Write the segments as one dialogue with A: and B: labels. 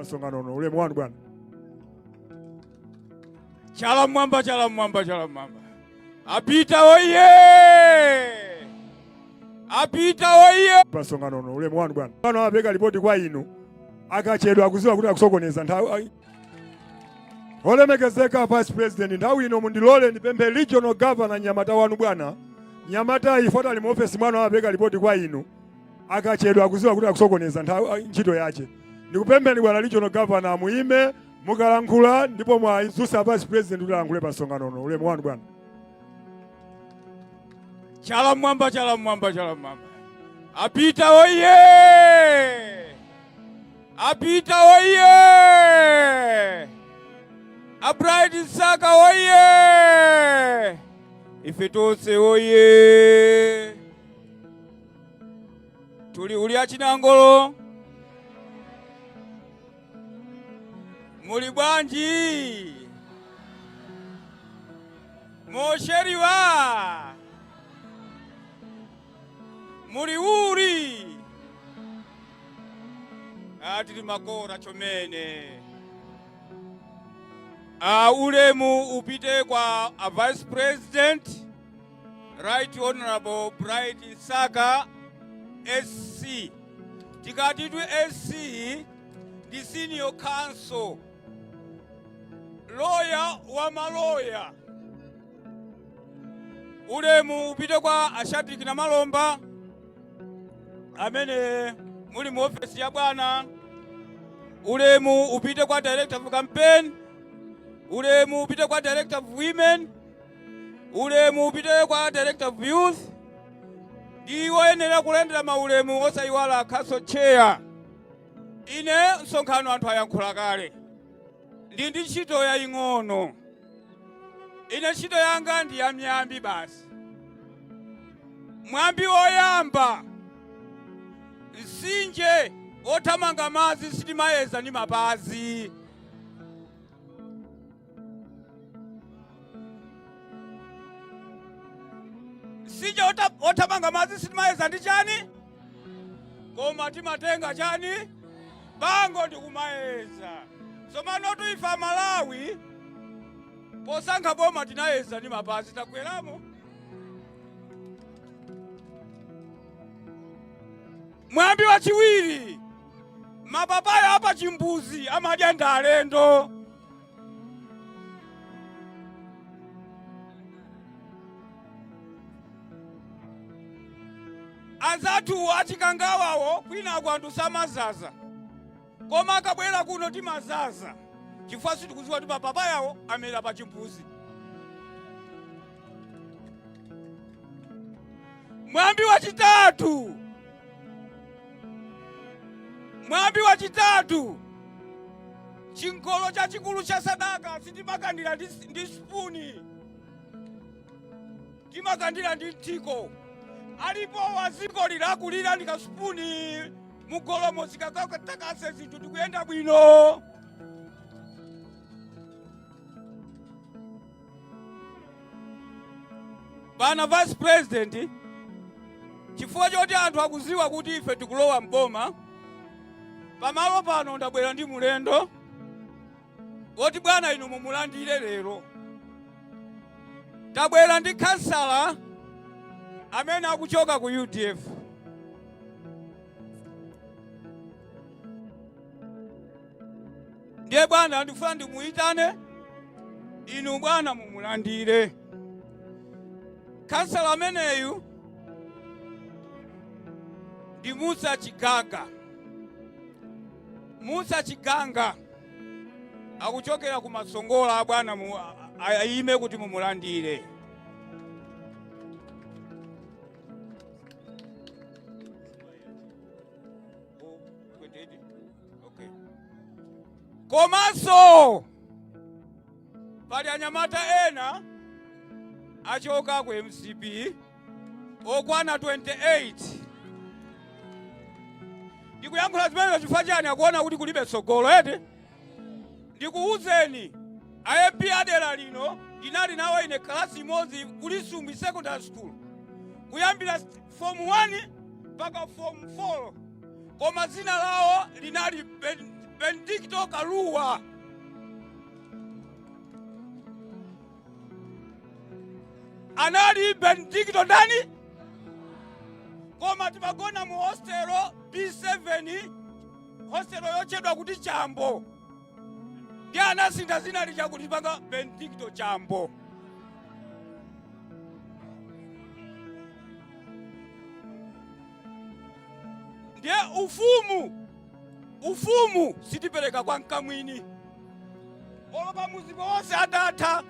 A: msonkhano uno. Ulemu wanu, bwana.
B: Chala mwamba, chala mwamba, chala mwamba! Apita oye! Apita oye!
A: Pa msonkhano uno. Ulemu wanu, bwana. Pano apereka ripoti kwa inu, akachedwa akuziwa kuti akusokoneza nthawi. Olemekezeka Vice President, nthawi ino mundilole ndipemphe Regional Governor, nyamata wanu bwana, nyamata ifota ali mu ofesi mwanu, amapereka ripoti kwa inu, akachedwa akuziwa kuti akusokoneza nthawi, ntchito yache. Ndikupempheni bwana Regional Governor, muime mukalankhula ndipo mwazusa Vice President kuti alankhule pa msonkhano uno. Ulemu wanu, bwana.
B: Chala mwamba, chala mwamba, chala mwamba! Apita oye! Apita oye! A Bright Msaka oye! Ife tonse oye! Tuli uli achinangolo, muli bwanji? Mosheriwa muli uri atili makora chomene. Ulemu upite kwa a Vice President, Right Honorable Bright Msaka SC. Tikati tu SC ndi Senior Counsel, lawyer wa maloya. Ulemu upite kwa a Shadric Namalomba amene muli mu ofesi ya bwana. Ulemu upite kwa Director of Campaign. Ulemu upite kwa Director of Women. Ulemu upite kwa Director of Youth. Ndi woyenera kulandira maulemu osayiwala Council Chair. Ine msonkhano anthu ayankhula kale, ndi ntchito yaying'ono. Ine ntchito yanga ndi ya miyambi basi. Mwambi woyamba: mtsinje othamanga madzi sitimayeza ndi mapazi. Mtsinje othamanga madzi sitimayeza ndi chani, koma timatenga chani? Bango ndikumayeza. Somanotu ife Amalawi posankha boma tinayeza ndi mapazi, tagweramo. Mwambi wachiwiri: mapapaya apachimbuzi amadya ndi alendo. Anzathu achikangawawo kwinaku anthu samazaza, koma akabwera kuno timazaza chifukwa sitikudziwa kuti mapapayawo amera pa chimbuzi. Mwambi wachitatu, mwambi wachitatu: chingolo chachikulu cha sadaka sitimakandira ndi spuni, timakandira ndi mthiko. Alipo waziko lilakulira ndi kasupuni mugolomo, zikakatakase zinthu tikuyenda bwino. Bwana Vice President, chifukwa choti anthu akuziwa kuti ife tikulowa mboma, pamalo pano ndabwera ndi mulendo woti bwana inu mumulandire lero. Tabwera ndi kansala amene akuchoka ku UDF. Ndiye bwana, ndikufuna ndimuyitane inu bwana mumulandire kansala ameneyu, ndi Musa Chigaga. Musa Chiganga akuchokera ku Masongola. Bwana ayime kuti mumulandire. Okay. Komanso pali anyamata ena achoka ku MCP okwana 28. Ndikuyankhula zimenezo chifukwa chani? Akuona kuti kulibe tsogolo eti. Ndikuwuzeni, a MP adera lino ndinali nawo ine kalasi imodzi ku Lisungwi Secondary School kuyambira Form 1 mpaka Form 4, koma dzina lawo linali Benedicto Kaluwa. Anali Benedicto ndani? Koma timagona mu hostelo B7, hostelo yotchedwa kuti Chambo. Ndiye anasintha zina lija kulipanga Benedicto Chambo. Ndiye ufumu sitipereka kwa mkamwini. Olo pamuzi wonse atatha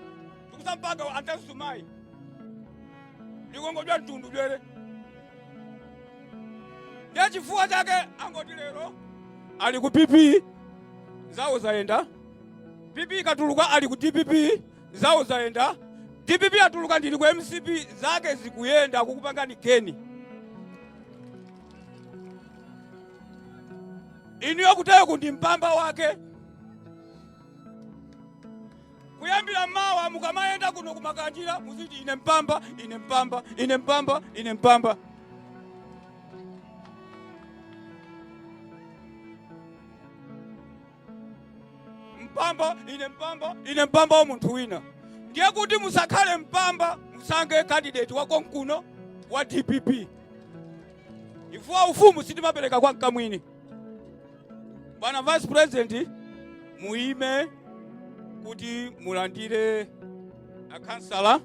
B: tikusampanga antasumayi likongodwa mtundu dwere. Ndiye chifukwa chake angoti lero ali ku PP, zawo zayenda. PP ikatuluka ali ku DPP, zawo zayenda. DPP atuluka ndili ku MCP, zake zikuyenda kukupangani geni. Inuyo kuteko ndi mpamba wake. Kuyambira mawa mukamayenda kuno kumakanjira muziti ine mpamba, ine mpamba, ine mpamba, ine mpamba. Mpamba, ine mpamba, ine mpamba wa munthu wina. Ndiye kuti musakhale mpamba, musankhe candidate wa konkuno wa DPP. Chifukwa ufumu sitimapereka kwa mkamwini. Bwana Vice President, muime kuti mulandire akansala.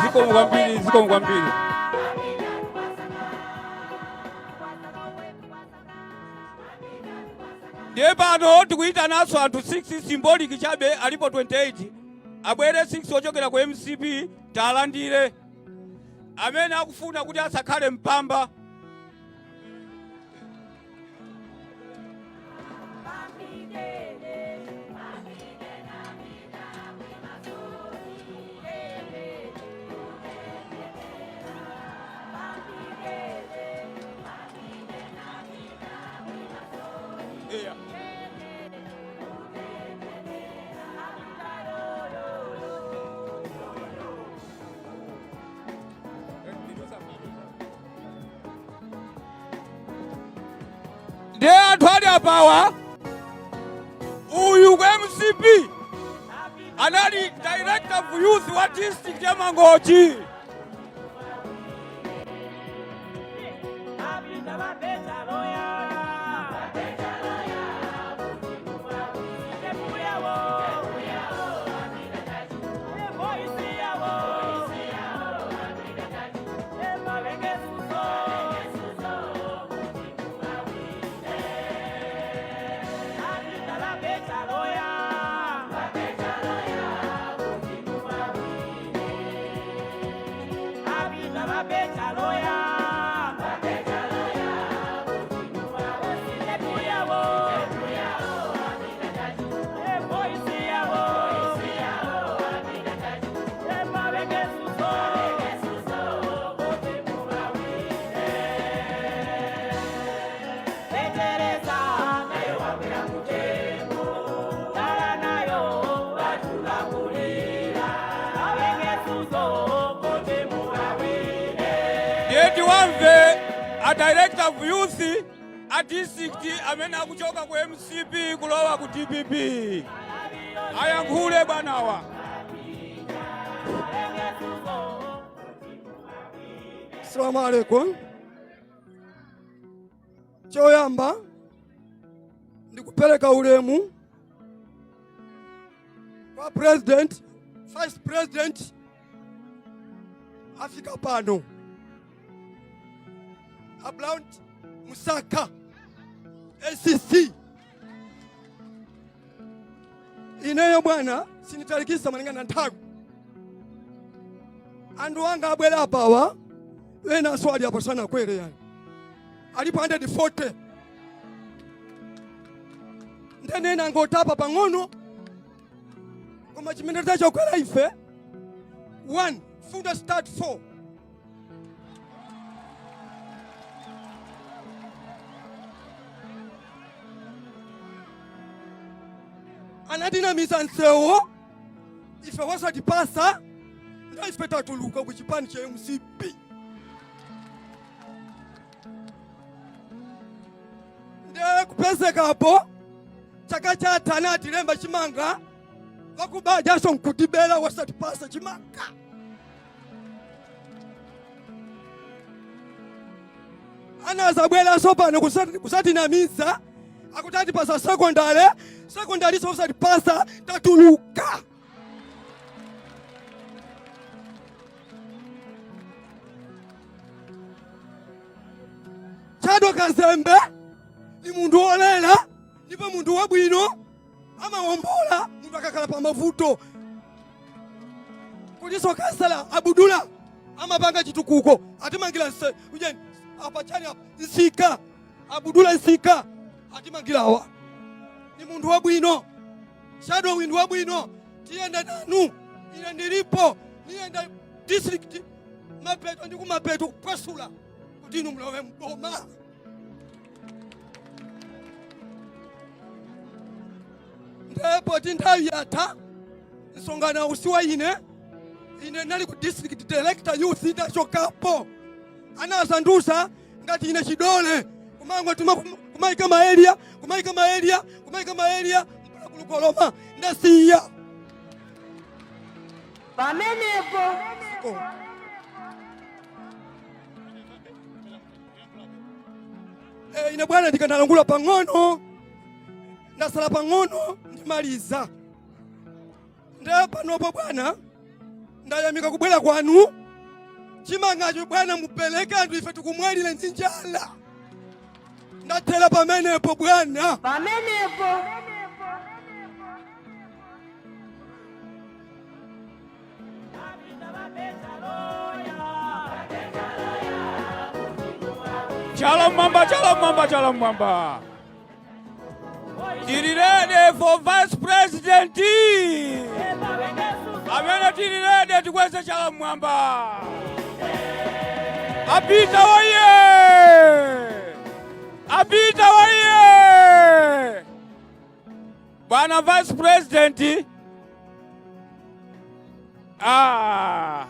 B: Zikomo kwambiri, zikomo kwambiri. Ndiye pano tikuyitananso anthu 6 symbolic chabe, alipo 28, abwere 6 ochokera ku MCP talandire, amene akufuna kuti asakhale mpamba. Yeah. Ndiye anthu ali apawa, uyu ku MCP anali director of youth wa district ya Mangochi. Ndiye tiwamve a director of youth a district amene akuchoka ku MCP kulowa ku DPP ayankhule bwanawa.
C: Assalamu alaikum. Choyamba ndikupereka ulemu kwa president, vice president afika pano, a Brown Musaka ACC. Ineyo bwana sinitalikisa malingana na nthawi. Anthu anga abwera apawa. Enanso ali apo sanakwere yani, alipo 140. Ndenena angotapa pang'ono, koma chimene tachokwera ife 1 funda start 4. Anatinamiza msewo ife wasatipasa, nda ife tatuluka ku chipani cha MCP. Nde kupezekapo chaka chatha anatilemba chimanga, vakubajaso nkutibela wasatipasa chimanga. Anazabweranso pano kusatinamiza akuti atipasa sekondale, sekondaliso osatipasa, tatuluka. Chado Kazembe ni munthu wolera ndipo munthu wabwino, amawombola munthu akakhala pa mavuto. Kuliso kansala Abudula amapanga chitukuko, atimangira ujeni apa chani apa nsika, Abudula nsika atimangira awa. Ni munthu wabwino, Shadow ndi wabwino, tiyenda nanu, ine ndilipo, niyenda district mapeto ndi kumapeto kupwasula kuti inu mulowe mboma. Ndipo ti nthawi yatha, msonkhano usiwa ine, ine nali ku district director youth, ndachokapo anazandusa ngati ine chidole kumangotuma kumaika maeria, kumaika maeria, kumaika maeria mpaka kulukoloma ndasiya
D: pamenepo.
C: Ko. Ine bwana ndikanalangula pang'ono, ndasala pang'ono ndimaliza. Nde panopo bwana ndayamika kubwera kwanu. Chimangacho bwana mupereke, anthu ife tikumwalira ndi njala. Ndathera pamenepo bwana.
D: Pamenepo.
B: Chala mwamba, chala mwamba, chala mwamba. Tili ready for vice president. Amene tili ready tikweze chala mwamba. Apita woye! Apita woye! Bwana vice president. Ah.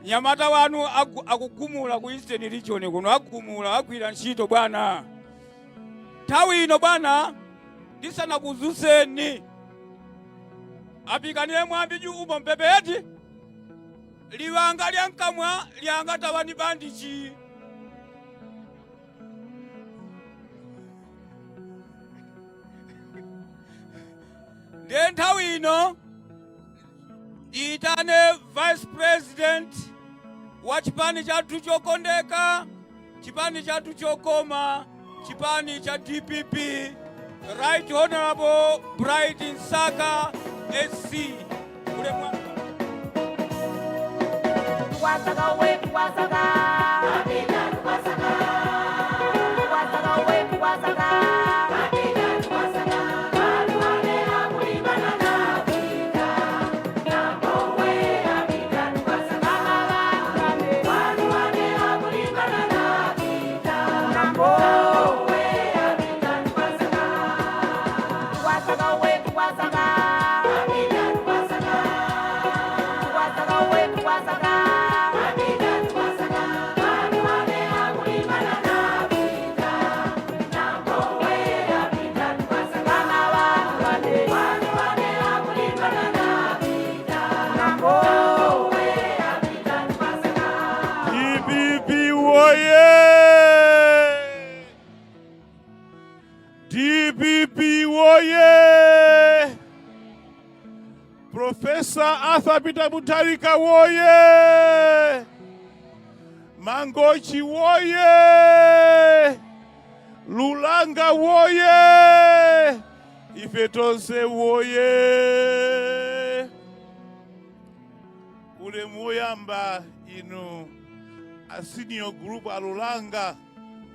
B: Nyamata wanu akugumula ku Eastern Region kuno, agumula, agwira ntchito bwana. Nthawi ino bwana ndisanakuzuseni apikanire mwambi juu umo mpepeti liwanga lya nkamwa lyanga tawani bandichi. Ndiye nthawi ino ndiyitane vice president wa chipani chathu chokondeka, chipani chathu chokoma, chipani cha DPP, Right Honorable Bright Msaka SC. Ulemu wanu.
D: Tukwasaka we tukwasaka. Apita tukwasaka. Tukwasaka we tukwasaka. Apita tukwasaka. Balwanera kulimbana na Apita. Nambowe apita tukwasaka. Balwanera kulimbana na Apita. Nambowe apita tukwasaka. Tukwasaka we tukwasaka. Apita tukwasaka. Tukwasaka we tukwasaka. Apita tukwasaka. Balwanera kulimbana na Apita. Nambowe apita tukwasaka. Balwanera kulimbana na Apita. Nambowe apita tukwasaka.
E: DPP woye! DPP woye! Professor Arthur Peter Mutharika woye! Mangochi woye! Lulanga woye! Ife tonse woye! Ulemu woyamba inu A senior group a Lulanga,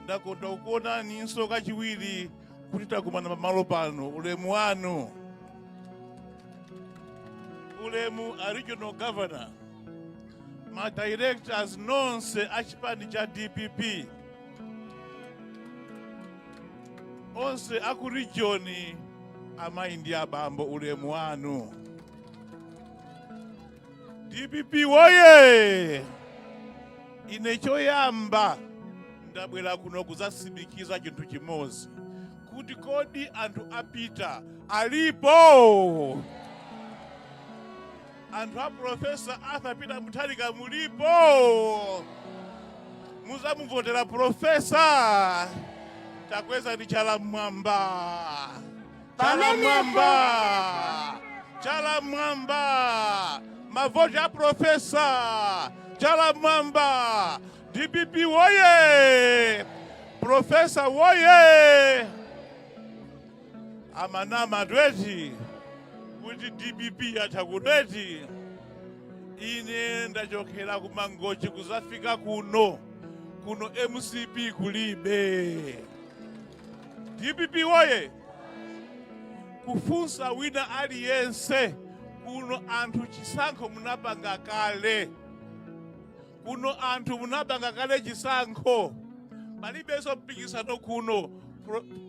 E: ndakondwa kukuonaninso kachiwiri kuti takumana pamalo pano. Ulemu wanu. Ulemu a regional governor, ma directors nonse a chipani cha DPP, onse aku region, amayi ndi abambo, ulemu wanu. DPP woye! Ine choyamba ndabwera kuno kuzatsimikiza chinthu chimodzi, kuti kodi anthu a Peter alipo? Anthu a Professor Arthur Peter Mutharika mulipo? Muzamuvotera Professor? Takwezani chala mmwamba, chala mmwamba, chala mmwamba, mavoti a Professor, chala mmwamba. DPP woye! Professor woye! Amanama eti kuti DPP yatha kuno eti. Ine ndachokera ku Mangochi kuzafika kuno. Kuno MCP kulibe. DPP woye! Kufunsa wina aliyense kuno, anthu chisankho munapanga kale. Kuno anthu munapanga kale chisankho, palibenso mpikisano kuno.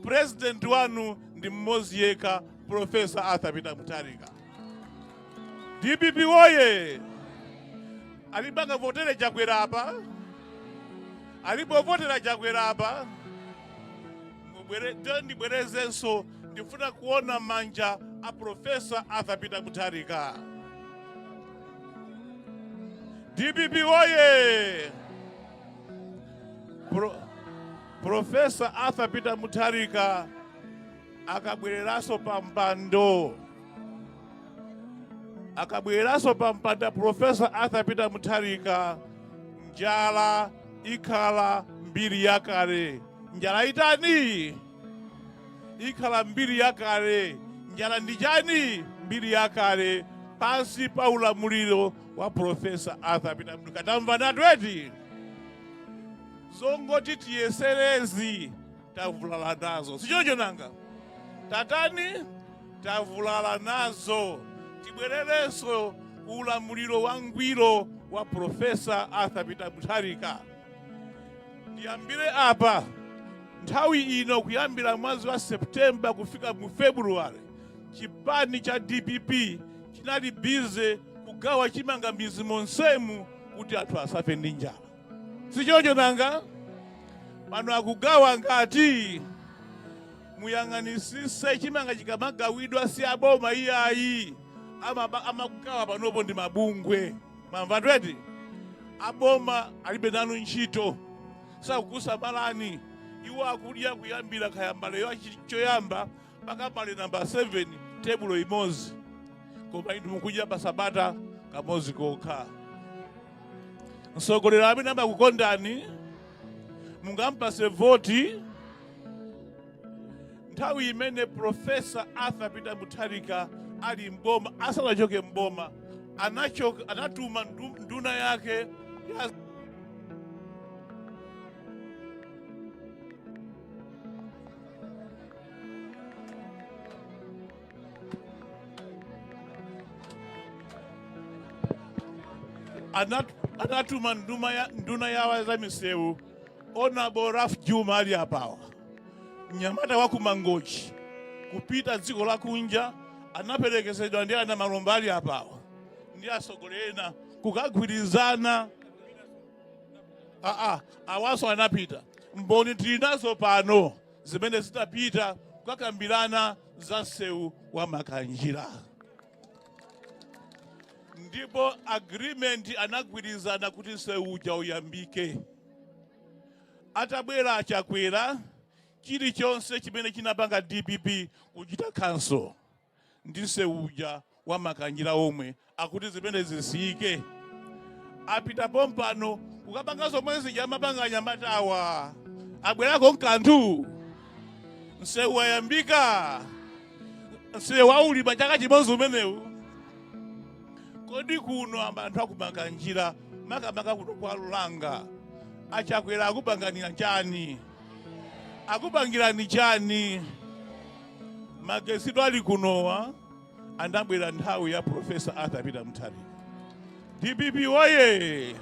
E: President wanu ndi mmodzi yekha, Professor Arthur Peter Mutharika. DPP woye! Alipo angavotere Chakwera apa? Alipo votera Chakwera apa? Ndibwerezenso, ndifuna kuona manja a Professor Arthur Peter Mutharika. DPP woye! Professor Arthur Peter Mutharika akabwereranso pa mpando, akabwereranso pa mpando Professor Arthur Peter Mutharika, njala ikhala mbiri yakale. Njala itani? Ikhala mbiri yakale. Njala ndi chani? Mbiri yakale pansi pa ulamuliro wa Professor Arthur Peter Mutharika. Tamvanatu eti? Zongoti tiyeserezi tavulala nazo, sichoncho nanga? Tatani, tavulala nazo. Tibwererenso ku ulamuliro wangwiro wa Professor Arthur Peter Mutharika. Ndiyambire apa, nthawi ino kuyambira mwezi wa September kufika mu February, chipani cha DPP chinali busy kugawa chimanga mizi monsemu kuti anthu asafe ndi njala, sichoncho nanga? Pano akugawa ngati muyang'anisise, chimanga chikamagawidwa si aboma iyayi, amagawa panopo ndi mabungwe. Mwamva eti? Aboma alibe nanu ntchito, sakukusamalani. Iwo akudya kuyambira kaya mbale choyamba mpaka mbale namba 7, tebulo imodzi, koma inu mukudya pa sabata kamodzi kokha. Mtsogoleri amene amakukondani mungampase voti? Nthawi imene Professor Arthur Peter Mutharika ali mboma, asanachoke mboma, anatuma nduna yake ya anatuma nduna yawo za misewu, Honorable Ralph Juma ali apawa, mnyamata wa ku Mangochi, kupita dziko lakunja. Anaperekezedwa ndi ana Malomba ali apawa ndi atsogoleri ena kukagwirizana. Aa, awanso anapita. Mboni tili nazo pano zimene zitapita kukakambirana za msewu wa Makanjira, ndipo agreement anagwirizana kuti msewu uja uyambike. Atabwera Achakwera, chilichonse chimene chinapanga DPP kuchita cancel, ndi msewu uja wa Makanjira omwe akuti zimene zisiyike. Apita pompano kukapanga zomwe zija amapanga anyamatawa, abwerako nkanthu. Msewu wayambika, msewu waulima chaka chimodzi umenewu. Kodi kuno anthu akumakanjira, makamaka kuno kwa Lulanga, Achakwera akupanganira chani? Akupangirani chani? Magesido ali kunowa anabwera nthawi ya Professor Arthur Peter Mutharika. DPP woye!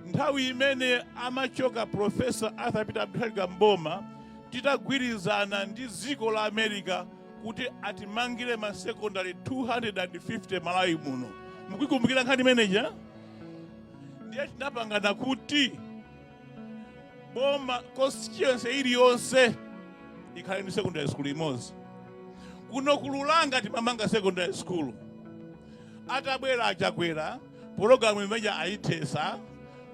E: Nthawi imene amachoka Professor Arthur Peter Mutharika mboma, titagwirizana ndi dziko la America kuti atimangire ma secondary 250 Malawi muno. Mukuikumbukira nkhani imeneja? Ndiye tinapangana kuti boma, constituency iliyonse ikhale ndi secondary school imodzi. Kuno kululanga timamanga secondary school. Atabwera Achakwera, pologalamu imeja ayithesa.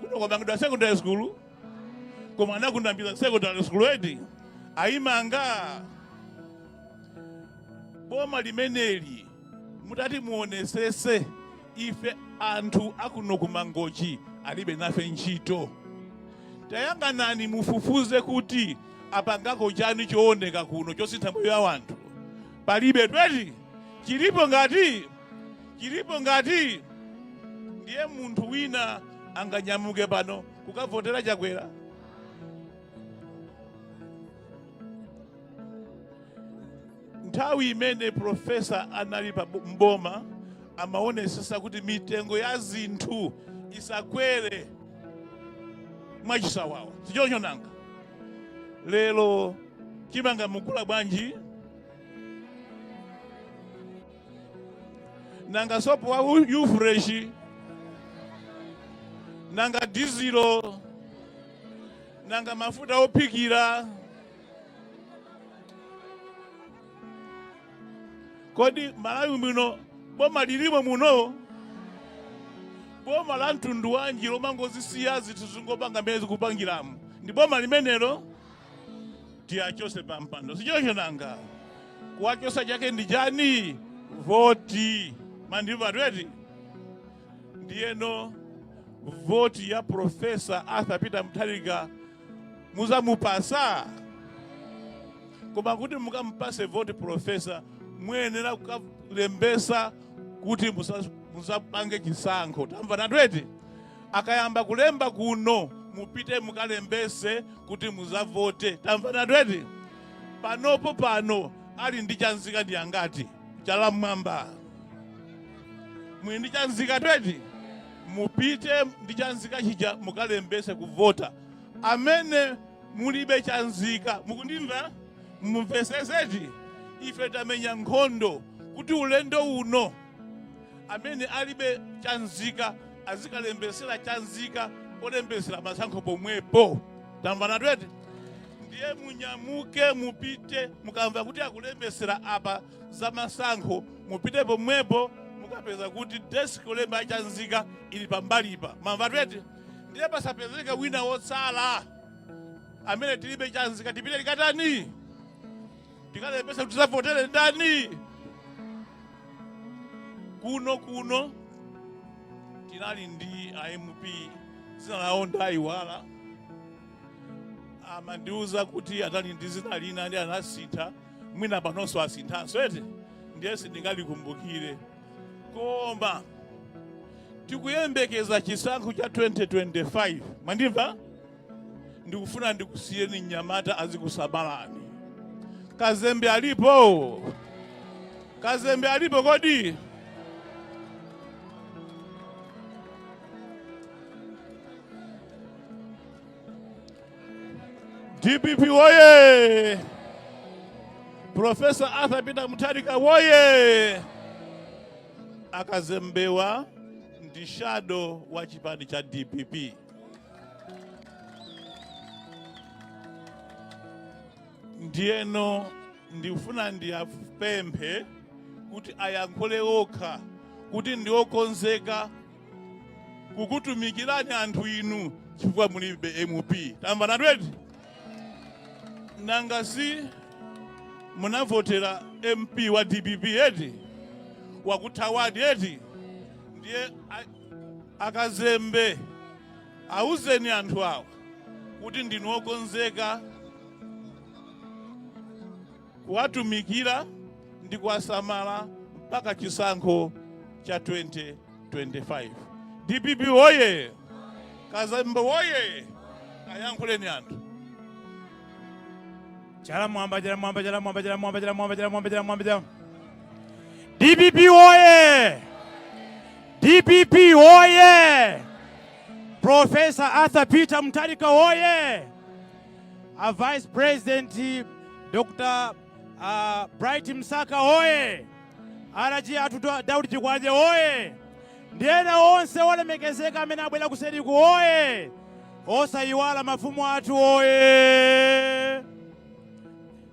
E: Kuno kwamangidwa secondary school, koma anakunamiza secondary school eti ayimanga. Boma limeneli mutati muonesese, ife anthu akuno ku Mangochi alibe nafe ntchito. Tayang'anani mufufuze kuti apangako chani chooneka kuno chosintha moyo wa anthu. Palibe tweti chilipo ngati chilipo ngati. Ndiye munthu wina anganyamuke pano kukavotera Chakwera? Nthawi imene profesa anali pa mboma amaonesesa kuti mitengo ya zinthu isakwere mwachisawawa, sichoncho nanga? Lero chimanga mukula bwanji? Nanga sopo wa Ufresh? Nanga dizilo? Nanga mafuta ophikira? Kodi Malawi muno boma lilimo muno? Boma la mtundu wanji lomangozisiya zinthu zingopanga mmene zikupangiramo? Ndi boma limenelo? Tiyachose pa mpando, sichoncho nanga? Kuwachosa chake ndi chani? Voti. Mandimva tweti? Ndiyeno voti ya Profesa Arthur Peter Mutharika muzamupasa? Koma kuti mukamupase voti profesa, muyenera kukalembesa kuti musapange chisankho. Tamva natweti? Akayamba kulemba kuno, mupite mukalembese kuti muzavote. Tamva natweti? Panopo pano ali ndi chanzika ndi angati? Chala mmwamba. Muli ndi chanzika tweti? Mupite ndi chanzika chija mukalembese kuvota. Amene mulibe chanzika, mukundimva? Mumveseseti? Ife tamenya nkhondo kuti ulendo uno amene alibe chanzika azikalembesera chanzika polembesera masankho pomwepo. Tamvana tweti? Ndiye munyamuke mupite, mukamva kuti akulembesera apa za masankho, mupite pomwepo, mukapeza kuti desk yolemba chanzika ili pambalipa. Mamva tweti? Ndiye pasapezeke wina wotsala. Amene tilibe chanzika tipite tikatani? Tikalembese kuti tizavotere ndani? Kuno kuno tinali ndi a MP, zina lawo ndayiwala, amandiuza kuti anali ndi zina lina ndi anasintha, mwina panonso asinthanso eti, ndiye sindingalikumbukire. Koma tikuyembekeza chisankho cha 2025. Mwandimva? Ndikufuna ndikusiyeni mnyamata azikusamalani. Kazembe alipo? Kazembe alipo kodi? DPP woye! Professor Arthur Peter Mutharika woye! Akazembewa ndi shadow wa chipani cha DPP. Ndiyeno ndikufuna ndiyapemphe kuti ayankhule okha kuti ndiokonzeka kukutumikirani anthu inu chifukwa mulibe MP. Tamva natweti? Nanga si munavotera MP wa DPP eti? Wakuthawadi eti? Ndiye akazembe auzeni anthu awa kuti ndinu okonzeka kuwatumikira ndi kuwasamala mpaka chisankho cha 2025. DPP woye! Kazembe woye! Ayankhuleni anthu.
B: Chala mwamba, chala mwamba, chala mwamba, chala mwamba, chala mwamba, chala mwamba, chala mwamba, chala. DPP woye! DPP woye! Professor Arthur Peter Mutharika woye! A Vice President Dr. Bright Msaka woye! RG athu Daudi Chikwaje woye! Ndi ena onse olemekezeka amene abwera kuseriku woye! Osayiwala mafumu athu woye!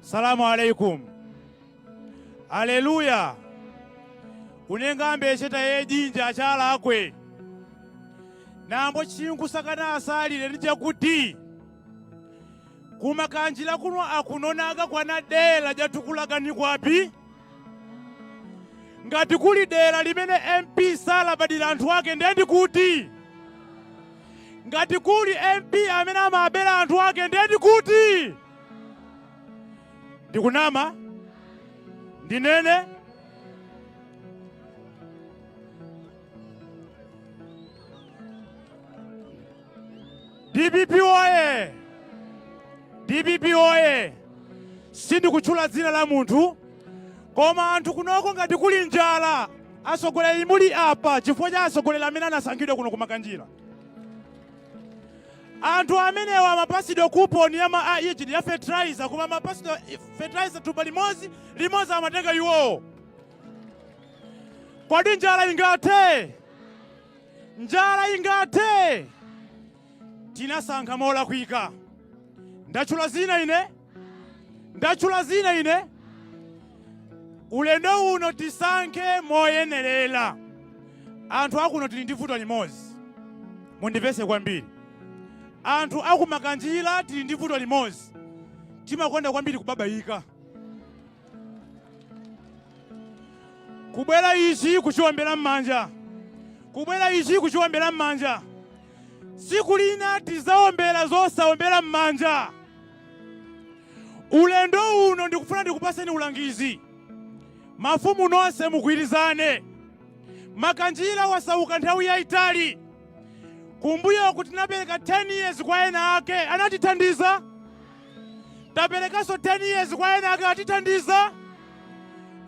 B: Salamu alaikum. Aleluya. Unengambe echeta yejinja achalakwe. Nambo chinkusakana asalire ndi chakuti kumakanjira kuno akunonaga kwana dera jatukulagani kwapi ngati kuli dera limene MP salabadira anthu ake ndiye kuti ngati kuli MP amene amabera anthu ake ndiye kuti ndikunama ndinene DPP oye! DPP oye! Sindikutchula dzina la munthu, koma anthu kunoko ngati kuli njala, atsogoleri muli apa chifukwa cha atsogoleri amene anasankhidwa kuno kumakanjira. Anthu amenewa amapasidwa kuponi ya ma ya fertilizer, koma amapasidwa fertilizer thumba limodzi limodzi amatenga iwowo. Kodi njala ingathe? Njala ingathe? Tinasankha molakwika. Ndatchula zina ine? Ndatchula zina ine? Ulendo uno tisankhe moyenerera. Anthu akuno tili ndi vuto limodzi. Mundimvetse kwambiri. Anthu akumakanjira tili ndi vuto limodzi. Timakonda kwambiri kubabaika. Kubwera ichi kuchiombera m'manja, kubwera ichi kuchiombera m'manja. Tsiku lina tizaombera zosaombera m'manja. Ulendo uno ndikufuna ndikupaseni ulangizi. Mafumu nonse mugwirizane. Makanjira wasauka nthawi yayitali. Kumbuyoku tinapereka 10 years kwa ena ake anatithandiza. Taperekanso 10 years kwa ena ake atithandiza.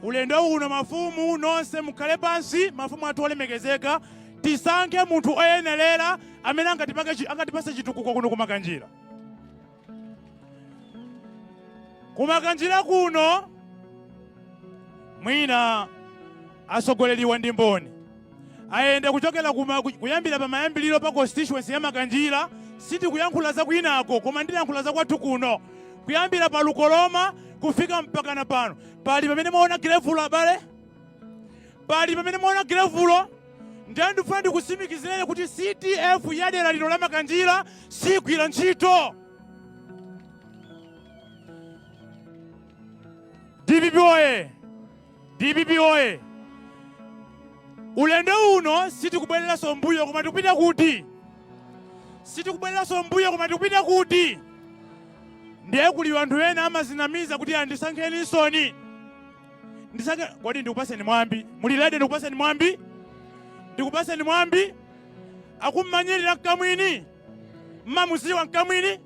B: Ulendo uno mafumu nonse mukhale pansi, mafumu athu olemekezeka, tisankhe munthu oyenerera amene angatipase chitukuko kuno kumakanjira. Kumakanjira kuno mwina atsogoleriwa ndi mboni ayenda kuchokera kuyambira pamayambiriro pa constituency ya Makanjira. Sitikuyankhula za kwinako, koma ndiyankhula za kwathu kuno, kuyambira pa Lukoloma kufika mpakana pano. Pali pamene mwaona gravel, abale? Pali pamene mwaona gravel? Ndiye ndifuna ndikutsimikizireni kuti CDF ya dera lino la Makanjira sigwira ntchito. DPP oye! DPP oye! Ulendo uno sitikubwereranso mbuyo, koma tikupita kuti? Sitikubwereranso mbuyo, koma tikupita kuti? Ndiye kuli anthu ena amazinamiza kuti andisankheni nsoni ndisankhe. Kodi ndikupaseni mwambi? Muli ready? Ndikupaseni mwambi, ndikupaseni mwambi. Akummanyirira mkamwini, mmamuziwa mkamwini?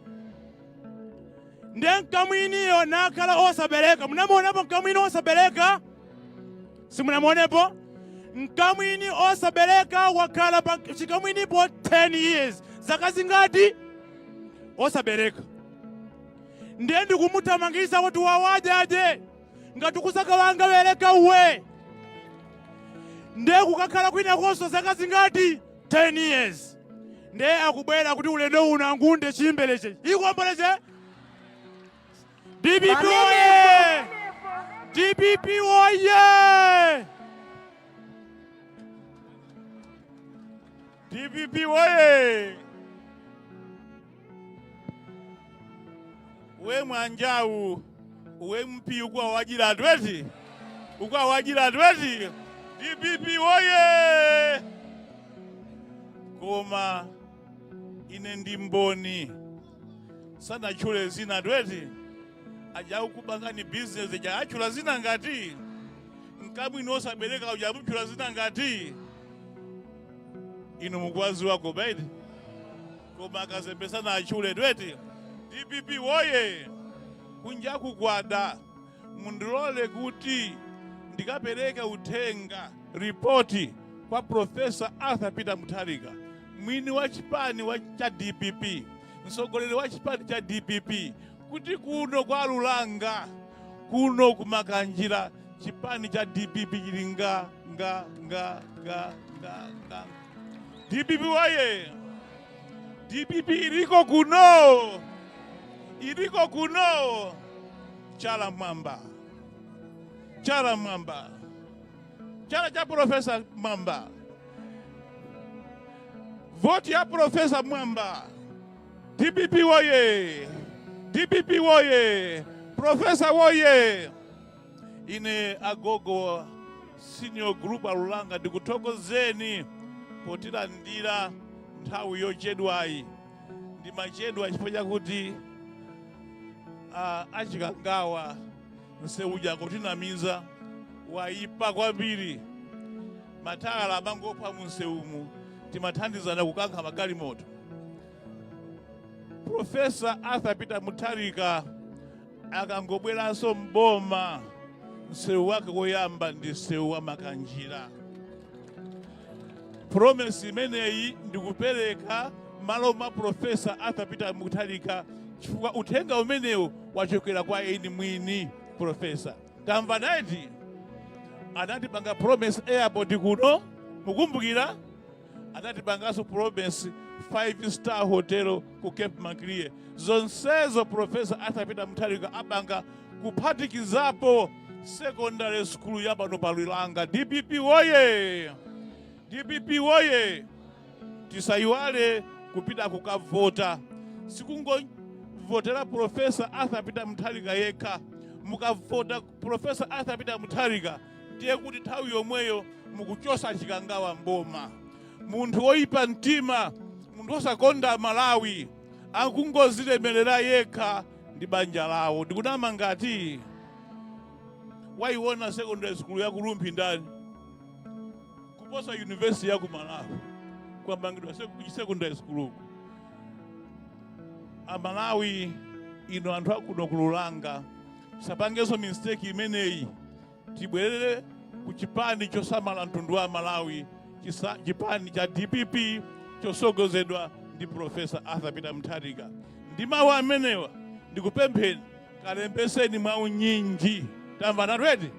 B: Ndiye mkamwiniyo nakhala osabereka. Munamuonapo mkamwini osabereka? Simunamuonepo mkamwini osabereka? Wakhala pa chikamwinipo 10 years, zaka zingati osabereka? Ndiye ndikumuthamangisa kuti wawajaje ngati kusaka wanga bereka uwe. Ndiye kukakhala kwinakonso zaka zingati? 10 years. Ndiye akubwera kuti ulendo uno angunde chimbeleche ikomboleche. DPP oye! DPP oye!
E: DPP woye! We mwanjawu we MP ukuwawajira anthu eti, ukuwawajira anthu eti. DPP woye! Koma ine ndi mboni, sanatchule zina anthu eti, aja akubangani business ja atchula zina ngati mkamwini osabereka uja amutchula zina ngati inu mukuwaziwa kobaiti. Koma akazembe sanatchule eti. DPP woye! Kunjaku kwada, mundilole kuti ndikapereke uthenga, ripoti kwa Professor Arthur Peter Mutharika, mwini wa chipani cha DPP, mtsogoleri wa chipani cha DPP, kuti kuno kwa Lulanga, kuno kumakanjira, chipani cha DPP chili nga nga nga nga nga nga. DPP woye! DPP iliko kuno, iliko kuno. Chala mwamba, chala mwamba, chala cha Professor Mwamba, voti ya Professor Mwamba. DPP woye! DPP woye! Professor woye! Ine agogo senior group alulanga ndikuthokozeni potilandira nthawi yochedwayi. Ndimachedwa chifukwa chakuti achikangawa msewu uja kutinamiza wayipa kwambiri, matayala amangopha munsewumu, timathandizana kukankha magalimoto. Professor Arthur Peter Mutharika akangobweranso mboma, msewu wake woyamba ndi msewu wa Makanjira. Promise imeneyi ndikupereka malo mwa Professor Arthur Peter Mutharika, chifukwa uthenga umenewu wachokera kwa eni mwini Professor. Tamva naiti anatipanga promise airport kuno, mukumbukira? Anatipanganso promise 5 star hotel ku Cape Maclear. Zonsezo Professor Arthur Peter Mutharika apanga, kuphatikizapo secondary school ya pano pa Lulanga. DPP woye! DPP woye! Tisayiwale kupita kukavota. Sikungovotera Professor Arthur Peter Mutharika yekha. Mukavota Professor Arthur Peter Mutharika, ndiye kuti nthawi yomweyo mukuchosa Chikangawa mboma, munthu woyipa mtima, munthu wosakonda Malawi, akungozilemerera yekha ndi banja lawo. Ndikunama ngati wayiona secondary school ya ku Rumphi ndani? Kuposa university ya ku Malawi kwamangidwa secondary school uku. Amalawi ino, anthu akuno kululanga, sapangenso mistake imeneyi. Tibwerere ku chipani chosamala mtundu wa Malawi, chipani cha DPP chosogozedwa ndi Professor Arthur Peter Mutharika. Ndi mawu amenewa ndikupempheni, kalembeseni mwaunyinji. Tamva natweti?